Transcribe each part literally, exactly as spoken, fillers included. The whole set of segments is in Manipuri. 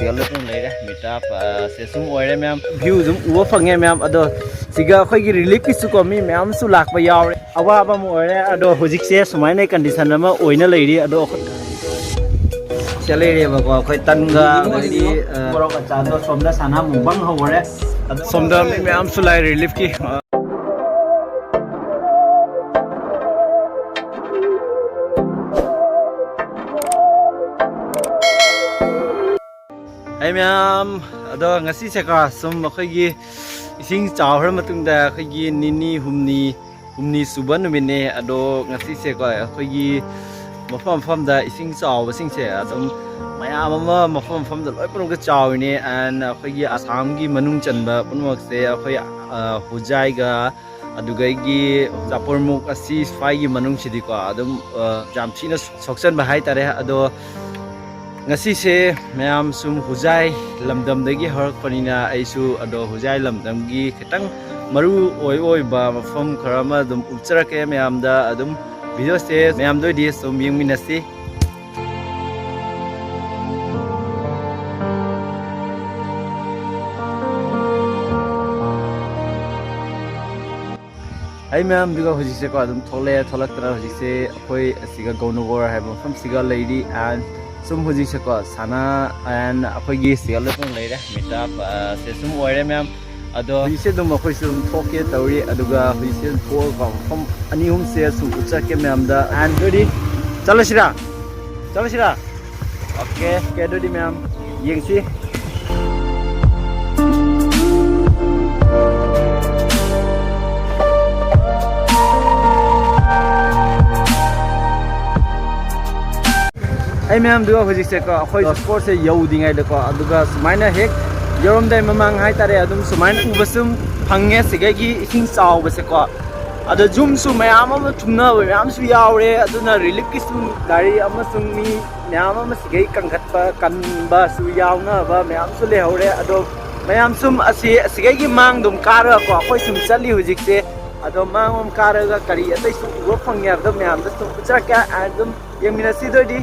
ꯁꯤꯒ ꯂꯣꯏꯅ ꯂꯩꯔꯦ꯫ ꯃꯤꯇꯥꯞ, ꯑ, ꯁꯦ ꯁꯨꯝ ꯑꯣꯏꯔꯦ ꯃꯌꯥꯝ꯫ View ꯑꯗꯨꯝ ꯎꯕ ꯐꯪꯉꯦ ꯃꯌꯥꯝ꯫ ꯑꯗꯣ ꯁꯤꯒ ꯑꯩꯈꯣꯏꯒꯤ relief ꯀꯤꯁꯨꯀꯣ ꯃꯤ ꯃꯌꯥꯝꯁꯨ ꯂꯥꯛꯄ ꯌꯥꯎꯔꯦ꯫ ꯑꯋꯥꯕ ꯑꯃ ꯑꯣꯏꯔꯦ꯫ ꯑꯗꯣ ꯍꯧꯖꯤꯛꯁꯦ ꯁꯨꯃꯥꯏꯅ condition ꯑꯃ ꯑꯣꯏꯅ ꯂꯩꯔꯤ꯫ ꯑꯗꯣ ꯑꯩꯈꯣꯏ ꯁꯤꯗ ꯂꯩꯔꯦꯕꯀꯣ꯫ ꯑꯩꯈꯣꯏ ꯇꯟꯒ ꯑꯗꯩꯗꯤ, ꯑ, ꯃꯣꯔꯣꯛ ꯑꯆꯥꯔꯗꯣ ꯁꯣꯝꯗ ꯁꯥꯟꯅ ꯃꯨꯛꯕꯥꯡ ꯍꯧꯔꯦ꯫ ꯑꯗꯣ ꯁꯣꯝꯗ ꯃꯤ ꯃꯌꯥꯝꯁꯨ ꯂꯥꯛꯑꯦ relief ꯀꯤ꯫ ꯑꯩ ꯃꯌꯥꯝ, ꯑꯗꯣ ꯉꯁꯤꯁꯦꯀꯣ, ꯁꯨꯝ ꯑꯩꯈꯣꯏꯒꯤ ꯏꯁꯤꯡ ꯆꯥꯎꯈ꯭ꯔ ꯃꯇꯨꯡꯗ ꯑꯩꯈꯣꯏꯒꯤ ꯅꯤꯅꯤ ꯍꯨꯝꯅꯤ, ꯍꯨꯝꯅꯤ ꯁꯨꯕ ꯅꯨꯃꯤꯠꯅꯦ꯫ ꯑꯗꯣ ꯉꯁꯤꯁꯦꯀꯣ, ꯑꯩꯈꯣꯏꯒꯤ ꯃꯐꯝ ꯃꯐꯝꯗ ꯏꯁꯤꯡ ꯆꯥꯎꯕꯁꯤꯡꯁꯦ ꯑꯗꯨꯝ ꯃꯌꯥꯝ ꯑꯃ ꯃꯐꯝ ꯃꯐꯝꯗ ꯂꯣꯏ ꯄꯨꯝꯅꯃꯛꯇ ꯆꯥꯎꯔꯤꯅꯦ꯫ And ꯑꯩꯈꯣꯏꯒꯤ ꯑꯁꯥꯝꯒꯤ ꯃꯅꯨꯡ ꯆꯟꯕ ꯄꯨꯝꯅꯃꯛꯁꯦ ꯑꯩꯈꯣꯏ, ꯑ, ꯍꯣꯖꯥꯏꯒ ꯑꯗꯨꯒ ꯑꯩꯒꯤ ꯆꯥꯄꯣꯔꯃꯨꯛ ꯑꯁꯤ ꯁ꯭ꯋꯥꯏꯒꯤ ꯃꯅꯨꯡꯁꯤꯗꯤꯀꯣ ꯑꯗꯨꯝ, ꯑ, ꯌꯥꯝ ꯊꯤꯅ ꯁꯣꯛꯆꯟꯕ ꯍꯥꯏꯇꯥꯔꯦ꯫ ꯑꯗꯣ ꯉꯁꯤꯁꯦ ꯃꯌꯥꯝ ꯁꯨꯝ ꯍꯨꯖꯥꯏ ꯂꯝꯗꯝꯗꯒꯤ ꯍꯧꯔꯛꯄꯅꯤꯅ ꯑꯩꯁꯨ ꯑꯗꯣ ꯍꯨꯖꯥꯏ ꯂꯝꯗꯝꯒꯤ ꯈꯤꯇꯪ ꯃꯔꯨ ꯑꯣꯏ ꯑꯣꯏꯕ ꯃꯐꯝ ꯈꯔ ꯑꯃ ꯑꯗꯨꯝ ꯎꯠꯆꯔꯛꯀꯦ ꯃꯌꯥꯝꯗ꯫ ꯑꯗꯨꯝ video ꯁꯦ ꯃꯌꯥꯝꯗ ꯑꯣꯏꯗꯤ ꯁꯨꯝ ꯌꯦꯡꯃꯤꯟꯅꯁꯤ꯫ ꯑꯩ ꯃꯌꯥꯝꯗꯨꯒ ꯍꯧꯖꯤꯛꯁꯦꯀꯣ ꯑꯗꯨꯝ ꯊꯣꯛꯂꯛꯑꯦ꯫ ꯊꯣꯛꯂꯛꯇꯅ ꯍꯧꯖꯤꯛꯁꯦ ꯑꯩꯈꯣꯏ ꯑꯁꯤꯒ ꯒꯧꯅꯒꯣꯔ ꯍꯥꯏꯕ ꯃꯐꯝꯁꯤꯒ ꯂꯩꯔꯤ꯫ And ꯁꯨꯝ ꯍꯧꯖꯤꯛꯁꯦꯀꯣ ꯁꯥꯅꯥ and ꯑꯩꯈꯣꯏꯒꯤ ꯁꯤꯒ ꯂꯣꯏꯅ ꯂꯩꯔꯦ꯫ ꯃꯤꯇꯥꯞ, ꯑ, ꯁꯦ ꯁꯨꯝ ꯑꯣꯏꯔꯦ ꯃꯌꯥꯝ꯫ ꯑꯗꯣ ꯍꯧꯖꯤꯛꯁꯦ ꯑꯗꯨꯝ ꯑꯩꯈꯣꯏꯁꯨ ꯑꯗꯨꯝ ꯊꯣꯛꯀꯦ ꯇꯧꯔꯤ꯫ ꯑꯗꯨꯒ ꯍꯧꯖꯤꯛꯁꯦ ꯑꯗꯨꯝ ꯊꯣꯛꯑꯒ ꯃꯐꯝ ꯑꯅꯤ ꯑꯍꯨꯝꯁꯦ ꯁꯨꯝ ꯎꯠꯆꯔꯛꯀꯦ ꯃꯌꯥꯝꯗ꯫ And ꯑꯗꯨꯗꯤ ꯆꯠꯂꯁꯤꯔꯥ? ꯆꯠꯂꯁꯤꯔꯥ? Okay, okay, ꯑꯗꯨꯗꯤ ꯃꯌꯥꯝ ꯌꯦꯡꯁꯤ꯫ ꯑꯩ ꯃꯌꯥꯝꯗꯨꯒ ꯍꯧꯖꯤꯛꯁꯦꯀꯣ ꯑꯩꯈꯣꯏ spot ꯁꯦ ꯌꯧꯗ꯭ꯔꯤꯉꯩꯗꯀꯣ, ꯑꯗꯨꯒ ꯁꯨꯃꯥꯏꯅ ꯍꯦꯛ ꯌꯧꯔꯝꯗꯥꯏ ꯃꯃꯥꯡ ꯍꯥꯏꯇꯥꯔꯦ, ꯑꯗꯨꯝ ꯁꯨꯃꯥꯏꯅ ꯎꯕ ꯁꯨꯝ ꯐꯪꯉꯦ ꯁꯤꯒꯒꯤ ꯏꯁꯤꯡ ꯆꯥꯎꯕꯁꯦꯀꯣ꯫ ꯑꯗꯣ ꯌꯨꯝꯁꯨ ꯃꯌꯥꯝ ꯑꯃ ꯊꯨꯝꯅꯕ ꯃꯌꯥꯝꯁꯨ ꯌꯥꯎꯔꯦ꯫ ꯑꯗꯨꯅ relief ꯀꯤꯁꯨ ꯒꯥꯔꯤ ꯑꯃꯁꯨꯡ ꯃꯤ ꯃꯌꯥꯝ ꯑꯃ ꯁꯤꯒꯩ ꯀꯟꯈꯠꯄ ꯀꯟꯕꯁꯨ ꯌꯥꯎꯅꯕ ꯃꯌꯥꯝꯁꯨ ꯂꯩꯍꯧꯔꯦ꯫ ꯑꯗꯣ ꯃꯌꯥꯝ ꯁꯨꯝ ꯑꯁꯤ ꯑꯁꯤꯒꯩꯒꯤ ꯃꯥꯡ ꯑꯗꯨꯝ ꯀꯥꯔꯒꯀꯣ ꯑꯩꯈꯣꯏ ꯁꯨꯝ ꯆꯠꯂꯤ ꯍꯧꯖꯤꯛꯁꯦ꯫ ꯑꯗꯣ ꯃꯥꯡꯂꯣꯝ ꯀꯥꯔꯒ ꯀꯔꯤ ꯑꯇꯩꯁꯨ ꯎꯕ ꯐꯪꯉꯦ ꯍꯥꯏꯕꯗꯣ ꯃꯌꯥꯝꯗ ꯁꯨꯝ ꯎꯠꯆꯔꯛꯀꯦ꯫ ꯑꯗꯨꯝ ꯌꯦꯡꯃꯤꯟꯅꯁꯤ ꯑꯗꯨ ꯑꯣꯏꯗꯤ꯫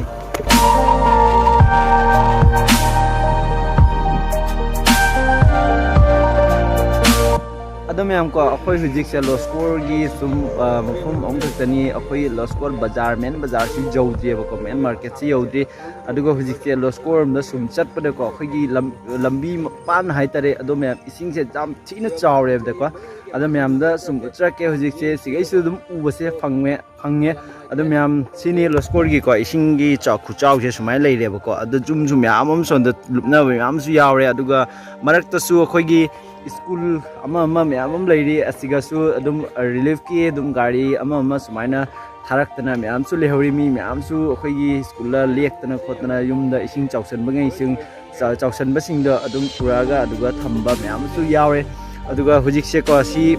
ꯑꯗꯣ ꯃꯌꯥꯝ ꯀꯣ, ꯑꯩꯈꯣꯏ ꯍꯧꯖꯤꯛꯁꯦ ꯂꯣꯁꯀꯣꯔꯒꯤ ꯁꯨꯝ, ꯑ, ꯃꯐꯝ ꯑꯃꯈꯛꯇꯅꯤ꯫ ꯑꯩꯈꯣꯏ ꯂꯣꯁꯀꯣꯔ ꯕꯖꯥꯔ, ꯃꯦꯟ ꯕꯖꯥꯔꯁꯤ ꯌꯧꯗ꯭ꯔꯤꯕꯀꯣ, ꯃꯦꯟ ꯃꯥꯔꯀꯦꯠꯁꯤ ꯌꯧꯗ꯭ꯔꯤ꯫ ꯑꯗꯨꯒ ꯍꯧꯖꯤꯛꯁꯦ ꯂꯣꯁꯀꯣꯔ ꯔꯣꯝꯗ ꯁꯨꯝ ꯆꯠꯄꯗꯀꯣ, ꯑꯩꯈꯣꯏꯒꯤ ꯂꯝ-, ꯂꯝꯕꯤ ꯃꯄꯥꯟ ꯍꯥꯏꯇꯥꯔꯦ꯫ ꯑꯗꯣ ꯃꯌꯥꯝ, ꯏꯁꯤꯡꯁꯦ ꯌꯥꯝ ꯊꯤꯅ ꯆꯥꯎꯔꯦꯕꯗꯀꯣ꯫ ꯑꯗꯣ ꯃꯌꯥꯝꯗ ꯁꯨꯝ ꯎꯠꯆꯔꯛꯀꯦ꯫ ꯍꯧꯖꯤꯛꯁꯦ ꯁꯤꯒꯩꯁꯨ ꯑꯗꯨꯝ ꯎꯕꯁꯦ ꯐꯪꯉꯦ, ꯐꯪꯉꯦ꯫ ꯑꯗꯣ ꯃꯌꯥꯝ, ꯁꯤꯅꯤ ꯂꯣꯁꯀꯣꯔꯒꯤꯀꯣ, ꯏꯁꯤꯡꯒꯤ ꯆꯥꯎ-, ꯈꯨꯆꯥꯎꯁꯦ ꯁꯨꯃꯥꯏꯅ ꯂꯩꯔꯦꯕꯀꯣ꯫ ꯑꯗꯣ ꯌꯨꯝꯁꯨ ꯃꯌꯥꯝ ꯑꯃ ꯁꯣꯝꯗ ꯂꯨꯞꯅꯕ ꯃꯌꯥꯝ ꯑꯃꯁꯨ ꯌꯥꯎꯔꯦ꯫ ꯑꯗꯨꯒ ꯃꯔꯛꯇꯁꯨ ꯑꯩꯈꯣꯏꯒꯤ ꯁ꯭ꯀꯨꯜ ꯑꯃ ꯑꯃ ꯃꯌꯥꯝ ꯑꯃ ꯂꯩꯔꯤ꯫ ꯑꯁꯤꯒꯁꯨ ꯑꯗꯨꯝ ꯔꯤꯂꯤꯐꯀꯤ ꯑꯗꯨꯝ ꯒꯥꯔꯤ ꯑꯃ ꯑꯃ ꯁꯨꯃꯥꯏꯅ ꯊꯥꯔꯛꯇꯅ ꯃꯌꯥꯝꯁꯨ ꯂꯩꯍꯧꯔꯤ꯫ ꯃꯤ ꯃꯌꯥꯝꯁꯨ ꯑꯩꯈꯣꯏꯒꯤ ꯁ꯭ꯀꯨꯜꯗ ꯂꯦꯛꯇꯅ ꯈꯣꯠꯇꯅ, ꯌꯨꯝꯗ ꯏꯁꯤꯡ ꯆꯥꯎꯁꯟꯕꯉꯩꯁꯤꯡ, ꯆꯥ-, ꯆꯥꯎꯁꯟꯕꯁꯤꯡꯗꯣ ꯑꯗꯨꯝ ꯄꯨꯔꯛꯑꯒ ꯑꯗꯨꯒ ꯊꯝꯕ ꯃꯌꯥꯝꯁꯨ ꯌꯥꯎꯔꯦ꯫ ꯑꯗꯨꯒ ꯍꯧꯖꯤꯛꯁꯦꯀꯣ, ꯁꯤ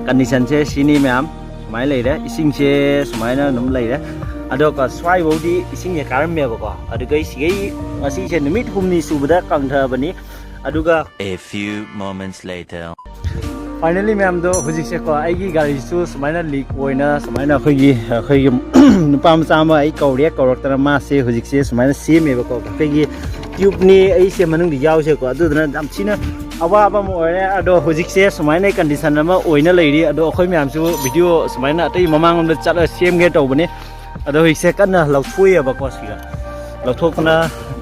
ꯀꯟꯗꯤꯁꯟꯁꯦ ꯁꯤꯅꯤ ꯃꯌꯥꯝ, ꯁꯨꯃꯥꯏꯅ ꯂꯩꯔꯦ꯫ ꯏꯁꯤꯡꯁꯦ ꯁꯨꯃꯥꯏꯅ ꯑꯗꯨꯝ ꯂꯩꯔꯦ꯫ ꯑꯗꯣ ꯀꯣ, ꯁ꯭ꯋꯥꯏꯐꯥꯎꯗꯤ ꯏꯁꯤꯡꯁꯦ ꯀꯥꯔꯝꯃꯦꯕꯀꯣ꯫ ꯑꯗꯨꯒ ꯁꯤꯒꯩ, ꯉꯁꯤꯁꯦ ꯅꯨꯃꯤꯠ ꯍꯨꯝꯅꯤ ꯁꯨꯕꯗ ꯀꯪꯊꯕꯅꯤ꯫ ꯑꯗꯨꯒ A few moments later. Finally ꯃꯌꯥꯝꯗꯣ, ꯍꯧꯖꯤꯛꯁꯦꯀꯣ, ꯑꯩꯒꯤ ꯒꯥꯔꯤꯁꯨ ꯁꯨꯃꯥꯏꯅ ꯂꯤꯛ ꯑꯣꯏꯅ ꯁꯨꯃꯥꯏꯅ ꯑꯩꯈꯣꯏꯒꯤ, ꯑꯩꯈꯣꯏꯒꯤ ꯅꯨꯄꯥ ꯃꯆꯥ ꯑꯃ ꯑꯩ ꯀꯧꯔꯦ, ꯀꯧꯔꯛꯇꯅ ꯃꯥꯁꯦ ꯍꯧꯖꯤꯛꯁꯦ ꯁꯨꯃꯥꯏꯅ ꯁꯦꯝꯃꯦꯕꯀꯣ꯫ ꯑꯩꯈꯣꯏꯒꯤ ꯇ꯭ꯌꯨꯕꯅꯤ ꯑꯩꯁꯦ ꯃꯅꯨꯡꯗ ꯌꯥꯎꯁꯦꯀꯣ, ꯑꯗꯨꯗꯨꯅ ꯌꯥꯝ ꯊꯤꯅ ꯑꯋꯥꯕ ꯑꯃ ꯑꯣꯏꯔꯦ꯫ ꯑꯗꯣ ꯍꯧꯖꯤꯛꯁꯦ ꯁꯨꯃꯥꯏꯅ ꯀꯟꯗꯤꯁꯟ ꯑꯃ ꯑꯣꯏꯅ ꯂꯩꯔꯤ꯫ ꯑꯗꯣ ꯑꯩꯈꯣꯏ ꯃꯌꯥꯝꯁꯨ ꯚꯤꯗꯤꯑꯣ ꯁꯨꯃꯥꯏꯅ ꯑꯇꯩ ꯃꯃꯥꯡꯂꯣꯝꯗ ꯆꯠꯂꯒ ꯁꯦꯝꯒꯦ ꯇꯧꯕꯅꯦ꯫ ꯑꯗꯣ ꯍꯧꯖꯤꯛꯁꯦ ꯀꯟꯅ ꯂꯧꯊꯣꯛꯏꯑꯕꯀꯣ, ꯁꯤꯒ ꯂꯧꯊꯣꯛꯇꯅ꯫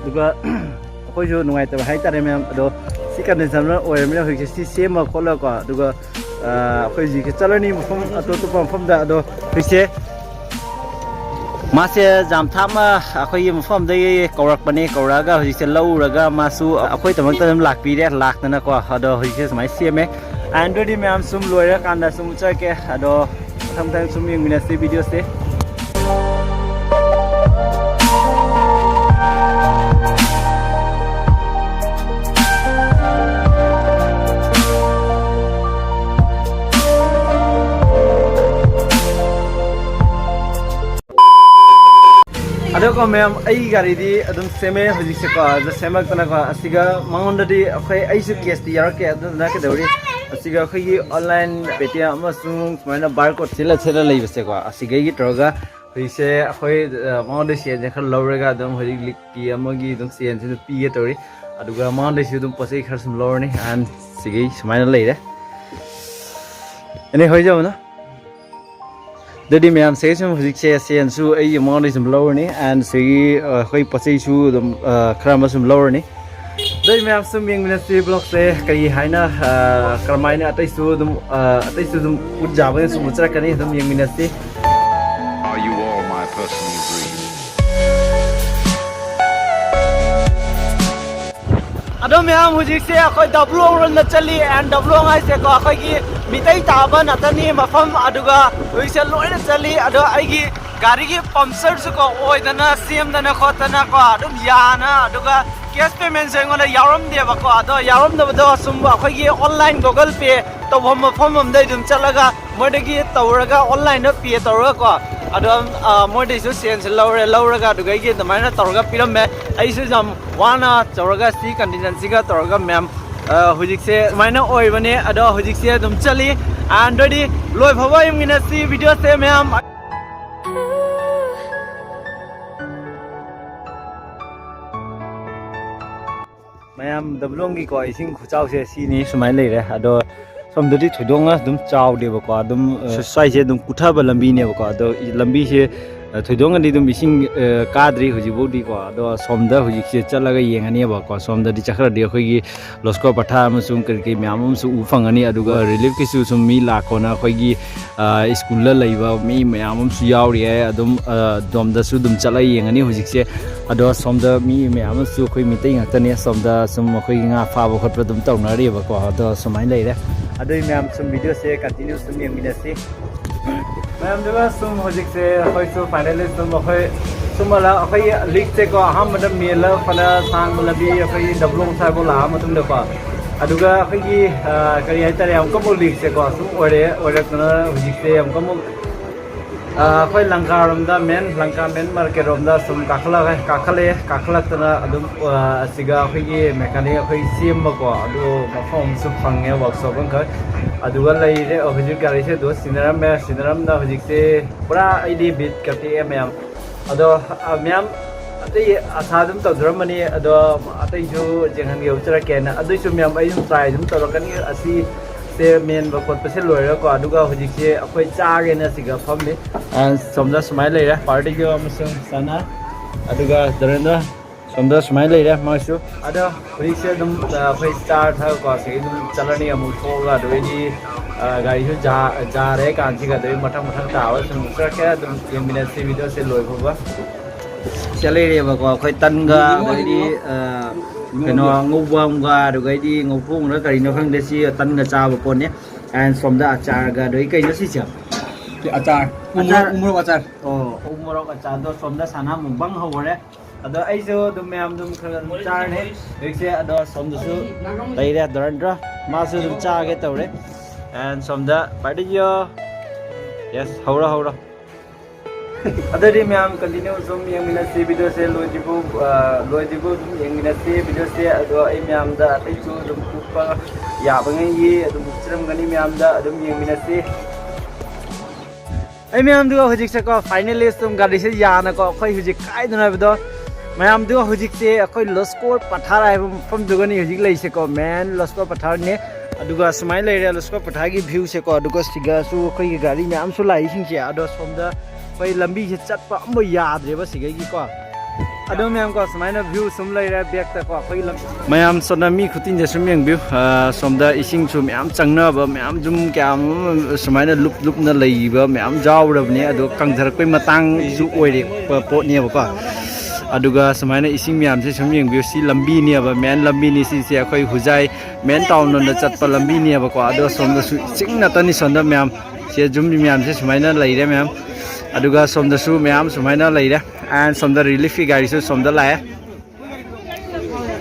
ꯑꯗꯨꯒ ꯑꯩꯈꯣꯏꯁꯨ ꯅꯨꯡꯉꯥꯏꯇꯕ ꯍꯥꯏꯇꯥꯔꯦ ꯃꯌꯥꯝ꯫ ꯑꯗꯣ ꯁꯤ ꯀꯟꯗꯤꯁꯟ ꯑꯣꯏꯔꯕꯅꯤꯅ ꯍꯧꯖꯤꯛꯁꯦ ꯁꯤ ꯁꯦꯝꯃ ꯈꯣꯠꯂꯒꯀꯣ, ꯑꯗꯨꯒ, ꯑ, ꯑꯩꯈꯣꯏ ꯍꯧꯖꯤꯛꯁꯦ ꯆꯠꯂꯅꯤ ꯃꯐꯝ ꯑꯇꯣꯞ ꯑꯇꯣꯞꯄ ꯃꯐꯝꯗ꯫ ꯑꯗꯣ ꯍꯧꯖꯤꯛꯁꯦ ꯃꯥꯁꯦ ꯖꯥꯝꯊꯥꯞꯃ ꯑꯩꯈꯣꯏꯒꯤ ꯃꯐꯝꯗꯒꯤ ꯀꯧꯔꯛꯄꯅꯦ, ꯀꯧꯔꯛꯑꯒ ꯍꯧꯖꯤꯛꯁꯦ ꯂꯧꯔꯒ ꯃꯥꯁꯨ ꯑꯩꯈꯣꯏꯗꯃꯛꯇ ꯑꯗꯨꯝ ꯂꯥꯛꯄꯤꯔꯦ, ꯂꯥꯛꯇꯅꯀꯣ꯫ ꯑꯗꯣ ꯍꯧꯖꯤꯛꯁꯦ ꯁꯨꯃꯥꯏꯅ ꯁꯦꯝꯃꯦ꯫ ꯑꯗꯨꯗꯤ ꯃꯌꯥꯝ ꯁꯨꯝ ꯂꯣꯏꯔꯀꯥꯟꯗ ꯁꯨꯝ ꯎꯠꯆꯔꯛꯀꯦ꯫ ꯑꯗꯣ ꯃꯊꯪ ꯃꯊꯪ ꯁꯨꯝ ꯌꯦꯡꯃꯤꯟꯅꯁꯤ ꯚꯤꯗꯤꯑꯣꯁꯦ꯫ ꯑꯗꯣꯀꯣ ꯃꯌꯥꯝ, ꯑꯩꯒꯤ ꯒꯥꯔꯤꯗꯤ ꯑꯗꯨꯝ ꯁꯦꯝꯃꯦ ꯍꯧꯖꯤꯛꯁꯦꯀꯣ꯫ ꯑꯗꯣ ꯁꯦꯝꯃꯛꯇꯅꯀꯣ, ꯑꯁꯤꯒ ꯃꯉꯣꯟꯗꯗꯤ ꯑꯩꯈꯣꯏ, ꯑꯩꯁꯨ ꯀꯦꯁꯇꯤ ꯌꯥꯎꯔꯛꯀꯦ꯫ ꯑꯗꯨꯗꯨꯅ ꯀꯩꯗꯧꯔꯤ, ꯑꯁꯤꯒ ꯑꯩꯈꯣꯏꯒꯤ online Paytm ꯑꯃꯁꯨꯡ ꯁꯨꯃꯥꯏꯅ barcode ꯁꯤꯜꯂ ꯁꯤꯜꯂ ꯂꯩꯕꯁꯦꯀꯣ, ꯑꯁꯤꯒꯩꯒꯤ ꯇꯧꯔꯒ ꯍꯧꯖꯤꯛꯁꯦ ꯑꯩꯈꯣꯏ, ꯑ, ꯃꯉꯣꯟꯗ ꯁꯦꯟꯁꯦ ꯈꯔ ꯂꯧꯔꯒ ꯑꯗꯨꯝ ꯍꯧꯖꯤꯛ ꯂꯤꯛꯀꯤ ꯑꯃꯒꯤ ꯑꯗꯨꯝ ꯆꯦꯟꯁꯦ ꯑꯗꯨꯝ ꯄꯤꯒꯦ ꯇꯧꯔꯤ꯫ ꯑꯗꯨꯒ ꯃꯉꯣꯟꯗꯩꯁꯨ ꯑꯗꯨꯝ ꯄꯣꯠ ꯆꯩ ꯈꯔ ꯁꯨꯝ ꯂꯧꯔꯅꯤ꯫ And ꯁꯤꯒꯤ ꯁꯨꯃꯥꯏꯅ ꯂꯩꯔꯦ꯫ ꯑꯅꯤ ꯍꯣꯏꯖꯕꯅ꯫ ꯑꯗꯨꯗꯤ ꯃꯌꯥꯝꯁꯦ ꯁꯨꯝ ꯍꯧꯖꯤꯛꯁꯦ ꯁꯦꯟꯁꯨ ꯑꯩꯒꯤ ꯃꯉꯣꯟꯗ ꯁꯨꯝ ꯂꯧꯔꯅꯤ, and ꯁꯤꯒꯤ ꯑꯩꯈꯣꯏ ꯄꯣꯠ ꯆꯩꯁꯨ ꯑꯗꯨꯝ ꯈꯔ ꯑꯃ ꯁꯨꯝ ꯂꯧꯔꯅꯤ꯫ ꯑꯗꯨꯗꯤ ꯃꯌꯥꯝ ꯁꯨꯝ ꯌꯦꯡꯃꯤꯟꯅꯁꯤ vlogꯁꯦ ꯀꯔꯤ ꯍꯥꯏꯅ ꯀꯔꯝꯍꯥꯏꯅ ꯑꯇꯩꯁꯨ ꯑꯗꯨꯝ ꯑꯇꯩꯁꯨ ꯑꯗꯨꯝ ꯎꯠꯖꯕꯅ ꯁꯨꯝ ꯎꯠꯆꯔꯛꯀꯅꯤ꯫ ꯑꯗꯨꯝ ꯌꯦꯡꯃꯤꯟꯅꯁꯤ꯫ Are you all my personal dream? ꯑꯗꯣ ꯃꯌꯥꯝ, ꯍꯧꯖꯤꯛꯁꯦ ꯑꯩꯈꯣꯏ ꯗꯕ꯭ꯂꯣꯡ ꯔꯣꯝꯗ ꯆꯠꯂꯤ꯫ And ꯗꯕ꯭ꯂꯣꯡ ꯍꯥꯏꯁꯦꯀꯣ, ꯑꯩꯈꯣꯏꯒꯤ ꯃꯤꯇꯩ ꯇꯥꯕ ꯅꯠꯇꯅꯤ ꯃꯐꯝ꯫ ꯑꯗꯨꯒ ꯍꯧꯖꯤꯛꯁꯦ ꯂꯣꯏꯅ ꯆꯠꯂꯤ꯫ ꯑꯗꯣ ꯑꯩꯒꯤ ꯒꯥꯔꯤꯒꯤ ꯄꯝꯆꯔꯁꯨ ꯀꯣ ꯑꯣꯏꯗꯅ ꯁꯦꯝꯗꯅ ꯈꯣꯠꯇꯅ ꯀꯣ ꯑꯗꯨꯝ ꯌꯥꯅ, ꯑꯗꯨꯒ cash paymentꯁꯨ ꯑꯩꯉꯣꯟꯗ ꯌꯥꯎꯔꯝꯗꯦꯕꯀꯣ꯫ ꯑꯗꯣ ꯌꯥꯎꯔꯝꯗꯕꯗꯣ ꯁꯨꯝ ꯑꯩꯈꯣꯏꯒꯤ online Google Pay ꯇꯧꯐꯝ ꯃꯐꯝ ꯑꯝꯗ ꯑꯗꯨꯝ ꯆꯠꯂꯒ ꯃꯣꯏꯗꯒꯤ ꯇꯧꯔꯒ, online pay ꯇꯧꯔꯒꯀꯣ, ꯑꯗꯨꯝ ꯃꯣꯏꯗꯩꯁꯨ ꯁꯦꯟꯁꯦ ꯂꯧꯔꯦ꯫ ꯂꯧꯔꯒ ꯑꯗꯨꯒ ꯑꯩꯒꯤ ꯑꯗꯨꯃꯥꯏꯅ ꯇꯧꯔꯒ ꯄꯤꯔꯝꯃꯦ꯫ ꯑꯩꯁꯨ ꯌꯥꯝ ꯋꯥꯅ ꯇꯧꯔꯒ ꯁꯤ conditionꯁꯤꯒ ꯇꯧꯔꯒ ꯃꯌꯥꯝ ꯍꯧꯖꯤꯛꯁꯦ ꯁꯨꯃꯥꯏꯅ ꯑꯣꯏꯕꯅꯦ꯫ ꯑꯗꯣ ꯍꯧꯖꯤꯛꯁꯦ ꯑꯗꯨꯝ ꯆꯠꯂꯤ꯫ ꯑꯗꯨꯗꯤ ꯂꯣꯏ ꯐꯥꯎꯕ ꯌꯦꯡꯃꯤꯟꯅꯁꯤ videoꯁꯦ ꯃꯌꯥꯝ꯫ ꯃꯌꯥꯝ, ꯗꯕ꯭ꯂꯣꯡꯒꯤꯀꯣ ꯏꯁꯤꯡ ꯈꯨꯆꯥꯎꯁꯦ ꯁꯤꯅꯤ ꯁꯨꯃꯥꯏꯅ ꯂꯩꯔꯦ꯫ ꯑꯗꯣ ꯁꯣꯝꯗꯗꯤ ꯊꯣꯏꯗꯣꯛꯅ ꯑꯗꯨꯝ ꯆꯥꯎꯗꯦꯕꯀꯣ, ꯑꯗꯨꯝ ꯁ꯭ꯋꯥꯏꯁꯦ ꯑꯗꯨꯝ ꯀꯨꯊꯕ ꯂꯝꯕꯤꯅꯦꯕꯀꯣ꯫ ꯑꯗꯣ ꯂꯝꯕꯤꯁꯦ ꯊꯣꯏꯗꯣꯛꯅꯗꯤ ꯑꯗꯨꯝ ꯏꯁꯤꯡ ꯀꯥꯗ꯭ꯔꯤ ꯍꯧꯖꯤꯛꯐꯥꯎꯗꯤꯀꯣ꯫ ꯑꯗꯣ ꯁꯣꯝꯗ ꯍꯧꯖꯤꯛꯁꯦ ꯆꯠꯂꯒ ꯌꯦꯡꯉꯅꯦꯕꯀꯣ꯫ ꯁꯣꯝꯗꯗꯤ ꯆꯠꯈ꯭ꯔꯗꯤ ꯑꯩꯈꯣꯏꯒꯤ ꯂꯣꯁꯀꯣ ꯄꯊꯥ ꯑꯃꯁꯨꯡ ꯀꯔꯤ ꯀꯔꯤ ꯃꯌꯥꯝ ꯑꯃꯁꯨ ꯎꯕ ꯐꯪꯒꯅꯤ꯫ ꯑꯗꯨꯒ reliefꯀꯤꯁꯨ ꯁꯨꯝ ꯃꯤ ꯂꯥꯛꯈꯣꯅ ꯑꯩꯈꯣꯏꯒꯤ ꯁ꯭ꯀꯨꯜꯗ ꯂꯩꯕ ꯃꯤ ꯃꯌꯥꯝ ꯑꯃꯁꯨ ꯌꯥꯎꯔꯤ ꯍꯥꯏ꯫ ꯑꯗꯨꯝ ꯑꯗꯣꯝꯗꯁꯨ ꯑꯗꯨꯝ ꯆꯠꯂꯒ ꯌꯦꯡꯉꯅꯤ ꯍꯧꯖꯤꯛꯁꯦ꯫ ꯑꯗꯣ ꯁꯣꯝꯗ ꯃꯤ ꯃꯌꯥꯝ ꯑꯃꯁꯨ ꯑꯩꯈꯣꯏ ꯃꯤꯇꯩ ꯉꯥꯛꯇꯅꯦ꯫ ꯁꯣꯝꯗ ꯁꯨꯝ ꯑꯩꯈꯣꯏꯒꯤ ꯉꯥ ꯐꯥꯕ ꯈꯣꯠꯄ ꯑꯗꯨꯝ ꯇꯧꯅꯔꯤꯕꯀꯣ꯫ ꯑꯗꯣ ꯁꯨꯃꯥꯏꯅ ꯂꯩꯔꯦ꯫ ꯑꯗꯨꯏ ꯃꯌꯥꯝ ꯁꯨꯝ videoꯁꯦ continue ꯁꯨꯝ ꯌꯦꯡꯃꯤꯟꯅꯁꯤ꯫ ꯃꯌꯥꯝꯗꯨꯒ ꯁꯨꯝ ꯍꯧꯖꯤꯛꯁꯦ ꯑꯩꯈꯣꯏꯁꯨ finally ꯁꯨꯝ ꯑꯩꯈꯣꯏ ꯁꯨꯝ ꯑꯩꯈꯣꯏꯒꯤ lakeꯁꯦꯀꯣ ꯑꯍꯥꯟꯕꯗ ꯃꯦꯜꯂ ꯐꯅ ꯁꯥꯡꯕ ꯂꯝꯕꯤ ꯑꯩꯈꯣꯏꯒꯤ ꯗꯕ꯭ꯂꯣꯡ ꯁ꯭ꯋꯥꯏꯐꯥꯎ ꯂꯥꯛꯑ ꯃꯇꯨꯡꯗꯀꯣ, ꯑꯗꯨꯒ ꯑꯩꯈꯣꯏꯒꯤ ꯀꯔꯤ ꯍꯥꯏꯇꯥꯔꯦ, ꯑꯃꯨꯛꯀꯕꯨ lakeꯁꯦꯀꯣ ꯁꯨꯝ ꯑꯣꯏꯔꯦ꯫ ꯑꯣꯏꯔꯛꯇꯅ ꯍꯧꯖꯤꯛꯁꯦ ꯑꯃꯨꯛꯀ ꯑꯃꯨꯛ ꯑꯩꯈꯣꯏ ꯂꯪꯀꯥꯔꯣꯝꯗ, main ꯂꯪꯀꯥ main marketꯔꯣꯝꯗ ꯁꯨꯝ ꯀꯥꯈꯠꯂꯛꯑꯦ꯫ ꯀꯥꯈꯠꯂꯛꯇꯅ ꯑꯗꯨꯝ ꯑꯁꯤꯒ ꯑꯩꯈꯣꯏꯒꯤ mechanic ꯑꯩꯈꯣꯏ ꯁꯦꯝꯕꯀꯣ ꯑꯗꯨ ꯃꯐꯝ ꯑꯃꯁꯨ ꯐꯪꯉꯦ, workshop ꯑꯃꯈꯛ꯫ ꯑꯗꯨꯒ ꯂꯩꯔꯦ ꯍꯧꯖꯤꯛ ꯒꯥꯔꯤꯁꯦ ꯑꯗꯨ ꯁꯤꯟꯅꯔꯝꯃꯦ꯫ ꯁꯤꯟꯅꯔꯝꯅ ꯍꯧꯖꯤꯛꯁꯦ ꯄꯨꯔꯥ ꯑꯩꯗꯤ ꯕꯤꯠꯀ ꯇꯦꯛꯑꯦ ꯃꯌꯥꯝ꯫ ꯑꯗꯣ ꯃꯌꯥꯝ ꯑꯇꯩ ꯑꯁꯥ ꯑꯗꯨꯝ ꯇꯧꯖꯔꯝꯕꯅꯤ꯫ ꯑꯗꯣ ꯑꯇꯩꯁꯨ ꯌꯦꯡꯍꯟꯒꯦ ꯎꯠꯆꯔꯛꯀꯦꯅ꯫ ꯑꯗꯨꯏꯁꯨ ꯃꯌꯥꯝ ꯑꯩ ꯑꯗꯨꯝ try ꯑꯗꯨꯝ ꯇꯧꯔꯛꯀꯅꯤ꯫ ꯑꯁꯤ ꯁꯦ ꯃꯦꯟꯕ ꯈꯣꯠꯄꯁꯦ ꯂꯣꯏꯔꯒꯀꯣ, ꯑꯗꯨꯒ ꯍꯧꯖꯤꯛꯁꯦ ꯑꯩꯈꯣꯏ ꯆꯥꯒꯦꯅ ꯁꯤꯒ ꯐꯝꯃꯤ꯫ ꯑ, ꯁꯣꯝꯗ ꯁꯨꯃꯥꯏꯅ ꯂꯩꯔꯦ, ꯄꯥꯔꯇꯤꯒꯤ ꯑꯃꯁꯨꯡ ꯆꯅꯥ, ꯑꯗꯨꯒ ꯗꯣꯔꯦꯟꯗ꯭ꯔ ꯁꯣꯝꯗ ꯁꯨꯃꯥꯏꯅ ꯂꯩꯔꯦ ꯃꯥꯁꯨ꯫ ꯑꯗꯣ ꯍꯧꯖꯤꯛꯁꯦ ꯑꯗꯨꯝ, ꯑ, ꯑꯩꯈꯣꯏ ꯆꯥꯔ ꯊꯛꯑꯒꯀꯣ ꯁꯤꯗꯒꯤ ꯑꯗꯨꯝ ꯆꯠꯂꯅꯤ ꯑꯃꯨꯛ ꯊꯣꯛꯑꯒ, ꯑꯗꯨꯗꯩꯗꯤ, ꯑ, ꯒꯥꯔꯤꯁꯨ ꯖꯥ-, ꯖꯥꯔꯦ ꯀꯥꯟꯁꯤꯒ, ꯑꯗꯨꯗꯩ ꯃꯊꯪ ꯃꯊꯪ ꯇꯥꯕ ꯁꯨꯝ ꯆꯠꯈ꯭ꯔꯦ꯫ ꯑꯗꯨꯝ ꯌꯦꯡꯃꯤꯟꯅꯁꯤ ꯚꯤꯗꯤꯑꯣꯁꯦ ꯂꯣꯏ ꯐꯥꯎꯕ꯫ ꯁꯤꯗ ꯂꯩꯔꯦꯕꯀꯣ ꯑꯩꯈꯣꯏ ꯇꯟꯒ, ꯑꯗꯩꯗꯤ, ꯑ, ꯀꯩꯅꯣ, ꯉꯧꯕ ꯑꯃꯒ, ꯑꯗꯨꯒꯩꯗꯤ ꯉꯧꯊꯣꯛꯅ ꯀꯔꯤꯅꯣ ꯈꯪꯗꯦ, ꯁꯤ ꯇꯟꯒ ꯆꯥꯕ ꯄꯣꯠꯅꯦ꯫ And ꯁꯣꯝꯗ ꯑꯆꯥꯔꯒ, ꯑꯗꯩ ꯀꯩꯅꯣ ꯁꯤꯁꯦ? ꯑꯆꯥꯔ꯫ ꯎ ꯃꯣꯔꯣꯛ, ꯑꯆꯥꯔ꯫ ꯎ ꯃꯣꯔꯣꯛ ꯑꯆꯥꯔ꯫ ꯑꯣ, ꯎ ꯃꯣꯔꯣꯛ ꯑꯆꯥꯔꯗꯣ ꯁꯣꯝꯗ ꯁꯅꯥ ꯃꯨꯛꯕꯥꯡ ꯍꯧꯔꯦ꯫ ꯑꯗꯣ ꯑꯩꯁꯨ ꯑꯗꯨꯝ ꯃꯌꯥꯝ ꯑꯗꯨꯝ ꯈꯔ ꯑꯗꯨꯝ ꯆꯥꯔꯅꯤ ꯍꯧꯖꯤꯛꯁꯦ꯫ ꯑꯗꯣ ꯁꯣꯝꯗꯁꯨ ꯂꯩꯔꯦ ꯗꯣꯔꯦꯟꯗ꯭ꯔ, ꯃꯥꯁꯨ ꯑꯗꯨꯝ ꯆꯥꯒꯦ ꯇꯧꯔꯦ꯫ And ꯁꯣꯝꯗ ꯄꯥꯔꯇꯤꯌꯣ꯫ Yes, ꯍꯧꯔꯣ, ꯍꯧꯔꯣ꯫ ꯑꯗꯨꯗꯤ ꯃꯌꯥꯝ continue ꯁꯨꯝ ꯌꯦꯡꯃꯤꯟꯅꯁꯤ ꯚꯤꯗꯤꯑꯣꯁꯦ ꯂꯣꯏꯗ꯭ꯔꯤꯕꯨ, ꯑ, ꯂꯣꯏꯗ꯭ꯔꯤꯕꯨ ꯑꯗꯨꯝ ꯌꯦꯡꯃꯤꯟꯅꯁꯤ ꯚꯤꯗꯤꯑꯣꯁꯦ꯫ ꯑꯗꯣ ꯑꯩ ꯃꯌꯥꯝꯗ ꯑꯇꯩꯁꯨ ꯑꯗꯨꯝ ꯎꯠꯄ ꯌꯥꯕꯉꯩꯒꯤ ꯑꯗꯨꯝ ꯎꯠꯆꯔꯝꯒꯅꯤ, ꯃꯌꯥꯝꯗ ꯑꯗꯨꯝ ꯌꯦꯡꯃꯤꯟꯅꯁꯤ꯫ ꯑꯩ ꯃꯌꯥꯝꯗꯨꯒ ꯍꯧꯖꯤꯛꯁꯦꯀꯣ, finally ꯁꯨꯝ ꯒꯥꯔꯤꯁꯦ ꯌꯥꯅꯀꯣ, ꯑꯩꯈꯣꯏ ꯍꯧꯖꯤꯛ ꯀꯥꯏꯗꯅꯣ ꯍꯥꯏꯕꯗꯣ, ꯃꯌꯥꯝꯗꯨꯒ ꯍꯧꯖꯤꯛꯁꯦ ꯑꯩꯈꯣꯏ ꯂꯣꯁꯀꯣꯔ ꯄꯊꯥꯔ ꯍꯥꯏꯕ ꯃꯐꯝꯗꯨꯒꯅꯤ ꯍꯧꯖꯤꯛ ꯂꯩꯁꯦꯀꯣ, main ꯂꯣꯁꯀꯣꯔ ꯄꯊꯥꯔꯅꯦ꯫ ꯑꯗꯨꯒ ꯁꯨꯃꯥꯏꯅ ꯂꯩꯔꯦ ꯂꯣꯁꯀꯣꯔ ꯄꯊꯥꯔꯒꯤ viewꯁꯦꯀꯣ꯫ ꯑꯗꯨꯒ ꯁꯤꯒꯁꯨ ꯑꯩꯈꯣꯏꯒꯤ ꯒꯥꯔꯤ ꯃꯌꯥꯝꯁꯨ ꯂꯥꯛꯏꯁꯤꯡꯁꯦ꯫ ꯑꯗꯣ ꯁꯣꯝꯗ ꯑꯩꯈꯣꯏ ꯂꯝꯕꯤꯁꯦ ꯆꯠꯄ ꯑꯃꯐꯥꯎ ꯌꯥꯗ꯭ꯔꯦꯕ ꯁꯤꯒꯩꯒꯤꯀꯣ꯫ ꯑꯗꯣ ꯃꯌꯥꯝꯀꯣ, ꯁꯨꯃꯥꯏꯅ view ꯁꯨꯝ ꯂꯩꯔꯦ backꯇꯀꯣ ꯑꯩꯈꯣꯏꯒꯤ ꯂꯝ꯫ ꯃꯌꯥꯝ ꯁꯣꯝꯗ ꯃꯤ ꯈꯨꯇꯤꯟꯁꯦ ꯁꯨꯝ ꯌꯦꯡꯕꯤꯌꯨ꯫ ꯑ, ꯁꯣꯝꯗ ꯏꯁꯤꯡꯁꯨ ꯃꯌꯥꯝ ꯆꯪꯅꯕ, ꯃꯌꯥꯝ ꯁꯨꯝ ꯀꯌꯥ ꯑꯃ ꯁꯨꯃꯥꯏꯅ ꯂꯨꯞ ꯂꯨꯞꯅ ꯂꯩꯕ ꯃꯌꯥꯝ ꯌꯥꯎꯔꯕꯅꯦ꯫ ꯑꯗꯣ ꯀꯪꯊꯔꯛꯄꯩ ꯃꯇꯥꯡꯁꯨ ꯑꯣꯏꯔꯛꯄ ꯄꯣꯠꯅꯦꯕꯀꯣ꯫ ꯑꯗꯨꯒ ꯁꯨꯃꯥꯏꯅ ꯏꯁꯤꯡ ꯃꯌꯥꯝꯁꯦ ꯁꯨꯝ ꯌꯦꯡꯕꯤꯌꯨ꯫ ꯁꯤ ꯂꯝꯕꯤꯅꯦꯕ, main ꯂꯝꯕꯤꯅꯤ ꯁꯤꯁꯦ, ꯑꯩꯈꯣꯏ ꯍꯨꯖꯥꯏ main town ꯂꯣꯝꯗ ꯆꯠꯄ ꯂꯝꯕꯤꯅꯦꯕꯀꯣ꯫ ꯑꯗꯣ ꯁꯣꯝꯗꯁꯨ ꯏꯁꯤꯡ ꯉꯥꯛꯇꯅꯤ ꯁꯣꯝꯗ ꯃꯌꯥꯝ꯫ ꯁꯤ ꯌꯨꯝ ꯃꯌꯥꯝꯁꯦ ꯁꯨꯃꯥꯏꯅ ꯂꯩꯔꯦ ꯃꯌꯥꯝ꯫ ꯑꯗꯨꯒ ꯁꯣꯝꯗꯁꯨ ꯃꯌꯥꯝ ꯁꯨꯃꯥꯏꯅ ꯂꯩꯔꯦ꯫ And ꯁꯣꯝꯗ reliefꯀꯤ ꯒꯥꯔꯤꯁꯨ ꯁꯣꯝꯗ ꯂꯥꯛꯑꯦ꯫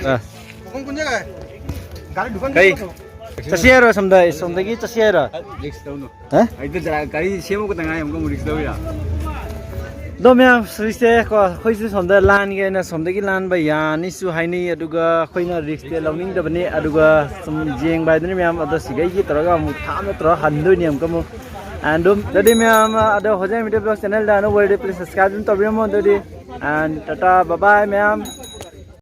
ꯑ꯫ ꯀꯩ? ꯆꯠꯁꯤ ꯍꯥꯏꯔꯣ ꯁꯣꯝꯗ? ꯁꯣꯝꯗꯒꯤ ꯆꯠꯁꯤ ꯍꯥꯏꯔꯣ? Risk ꯂꯧꯅꯨ꯫ ꯍꯥ? ꯑꯩꯗꯣ ꯖꯔꯥ ꯒꯥꯔꯤ ꯁꯦꯝꯃꯛꯄꯗ ꯉꯥꯏ ꯑꯃꯨꯛꯀ ꯑꯃꯨꯛ risk ꯂꯧ ꯌꯥ? ꯑꯗꯣ ꯃꯌꯥꯝ ꯍꯧꯖꯤꯛꯁꯦ ꯀꯣ, ꯑꯩꯈꯣꯏꯁꯨ ꯁꯣꯝꯗ ꯂꯥꯟꯒꯦ ꯍꯥꯏꯅ ꯁꯣꯝꯗꯒꯤ ꯂꯥꯟꯕ ꯌꯥꯅꯤꯁꯨ ꯍꯥꯏꯅꯩ, ꯑꯗꯨꯒ ꯑꯩꯈꯣꯏꯅ riskꯁꯦ ꯂꯧꯅꯤꯡꯗꯕꯅꯤ꯫ ꯑꯗꯨꯒ ꯁꯨꯝ ꯌꯦꯡꯕ ꯍꯥꯏꯗꯨꯅꯤ ꯃꯌꯥꯝ꯫ ꯑꯗꯣ ꯁꯤꯒꯩꯒꯤ ꯇꯧꯔꯒ ꯑꯃꯨꯛ ꯊꯥꯞꯅ ꯇꯧꯔꯒ ꯍꯟꯗꯣꯏꯅꯤ ꯑꯃꯨꯛꯀ ꯑꯃꯨꯛ꯫ And ꯑꯗꯨꯝ, ꯑꯗꯨꯗꯤ ꯃꯌꯥꯝ, ꯑꯗꯣ ꯍꯣꯖꯥꯏ ꯃꯤꯇꯔ ꯕ꯭ꯂꯣꯒ channelꯗ ꯑꯅꯧꯕ ꯑꯣꯏꯔꯗꯤ please subscribe ꯑꯗꯨꯝ ꯇꯧꯕꯤꯔꯝꯃꯣ ꯑꯗꯨꯗꯤ꯫ And ꯇꯥꯇꯥ, bye bye ꯃꯌꯥꯝ꯫